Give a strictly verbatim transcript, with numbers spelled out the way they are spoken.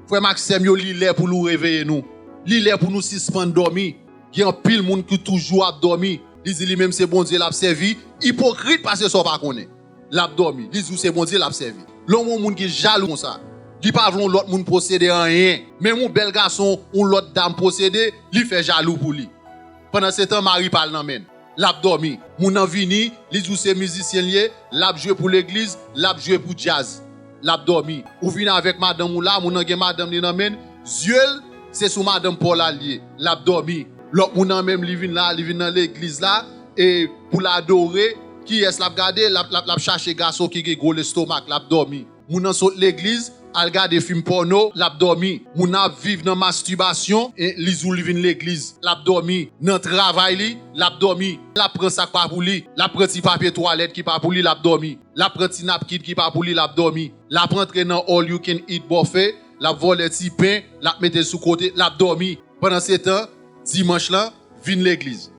Frè m ak sè m yo, li lè pou nou reveye nou. Li lè pou nou sispann dòmi. Gen anpil moun ki toujou ap dòmi. Li di li menm se Bondye l ap sèvi. Ipokrit, paske sa w pa konnen. L ap dòmi. Li di w se Bondye l ap sèvi. Lè w wè yon moun ki jalou konsa, li pa vle yon lòt moun posede anyen. Menm yon bèl gason, yon lòt dam posede, li fè jalou pou li. Pandansetan, mari pa l nan men l. L ap dòmi. Moun nan vini, li di w se mizisyen l ye, l ap jwe pou legliz, l ap jwe pou djaz. L ap dòmi. Ou vin avèk madanm ou la, moun nan gen madanm li nan men l, zye l, se sou madanm pa w la l ye. L ap dòmi. Lòt moun nan menm, li vin la, li vin nan legliz la, e pou l adore, kiyès l ap gade? L ap, l ap, l ap chache gason ki gen gwo lestomak, l ap dòmi. Moun nan sot legliz, al gade fim pòno, l ap dòmi. Moun nan ap viv nan mastibasyon, e li di w li vin legliz, l ap dòmi. Nan travay li, l ap dòmi. L ap pran sa k pa pou li, l ap pran ti papye twalèt ki pa pou li, l ap dòmi. L ap pran ti napkin ki pa pou li, l ap dòmi. L ap antre nan all you can eat buffet, l ap vòlè ti pen, l ap mete l sou kote, l ap dòmi. Pandansetan, dimanch lan, vin legliz.